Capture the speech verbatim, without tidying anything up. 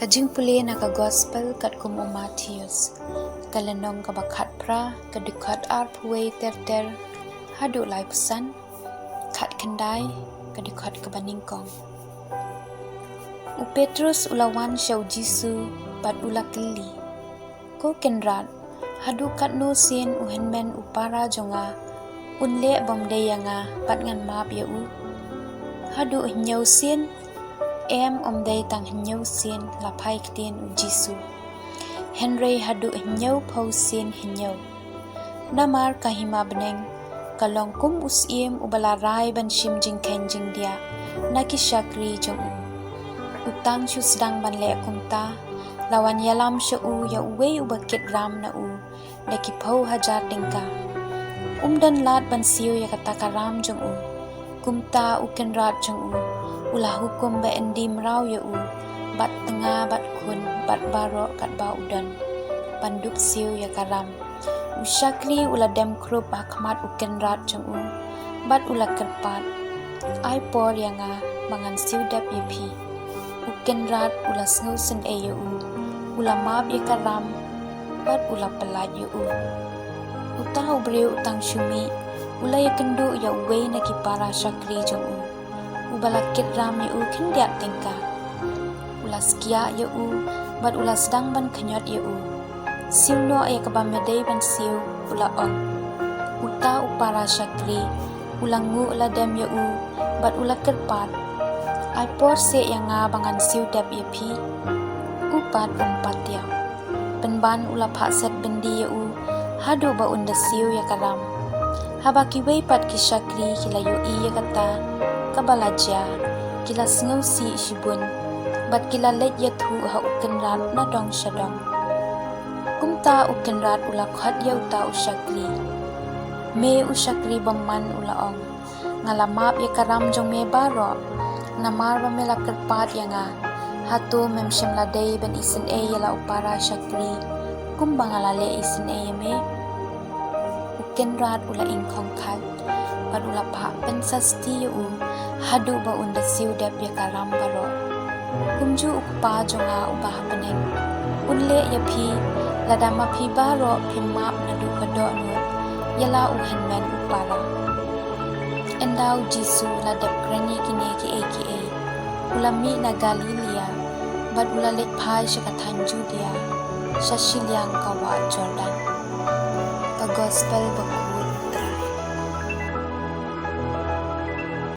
Jingpule na ka Gospel katkum u Mathaios, ka lynnong kaba khatphra, ka dkhot arphew wei ter ter haduh laiphew san, khatkhyndai, ka dkhot kaba nyngkong. U Petrus u la wan sha u Jisu bad u la kylli, Ko Kynrad, haduh katno sien u hynmen u para jong nga un leh bym dei ïa nga bad ngan map ïa u? Haduh hynñiew sien? Em, ym dei tang hynñiew sien, la phai ktien u Jisu, hynrei haduh hynñiewphew sien hynñiew. Namar ka hima bneng ka long kum u syiem uba la rai ban shim jingkheiñ jingdiah na ki shakri jong u. U tang shu sdang ban leh kumta, la wan ïalam sha u ïa uwei uba kit ram na u da ki phew hajar tyngka. Um don lad ban siew ïa kata ka ram jong u. Kumta u kynrad jong u u la hukum ba yn die mraw ïa u bad tnga bad khun bad baroh katba u don, ban dup siew ïa ka ram. U shakri u la dem khrup ha khmat u kynrad jong u bad u la kyrpad, Ai por ïa nga ba ngan siew dep ïa phi. U kynrad u la sngewsynei ïa u, u la map ïa ka ram bad u la pyllait ïa u. Uta u briew u tang shu mih, u la ïakynduh ïa uwei na ki para shakri jong u, uba la kit ram ïa u khyndiat tyngka. U la skiah ïa u bad u la sdang ban khñiot ïa u. Siew noh ïa kaba me dei ban siew, u la ong. Uta u para shakri u la nguh la dem ïa u bad u la kyrpad, Ai por seh ïa nga ba ngan siew dep ïa phi. U pat um patiaw. Pynban u la phah set byndi ïa u haduh ba un da siew ïa ka ram. Haba kiwei pat ki shakri ki la ïohi ïa kata kaba la jia, ki la sngewsih shibun bad ki la leit ïathuh ha u kynrad na dong sha dong. Kumta u kynrad u la khot ïa uta u shakri. Me u shakri bymman, u la ong, nga la map ïa ka ram jong me baroh. Namar ba me la kyrpad ïa nga, hato mem shym la dei ban isynei ïa la u para shakri kumba nga la leh isynei ïa me? U kynrad u la ingkhong khat bad u la phah pynsasti ïa u haduh ba un da siew dep ïa ka ram baroh. Kumjuh u Kpa jong nga uba ha bneng un leh ïa phi lada ma phi baroh phim map naduh ka dohnud ïa la u hynmen u para. Ynda u Jisu u la dep kren ïa kine kiei kiei, u la mih na Galilaia bad u la leit phai sha ka thaiñ Judia, sha shiliang ka wah Jordan. Ka Gospel bakhuid.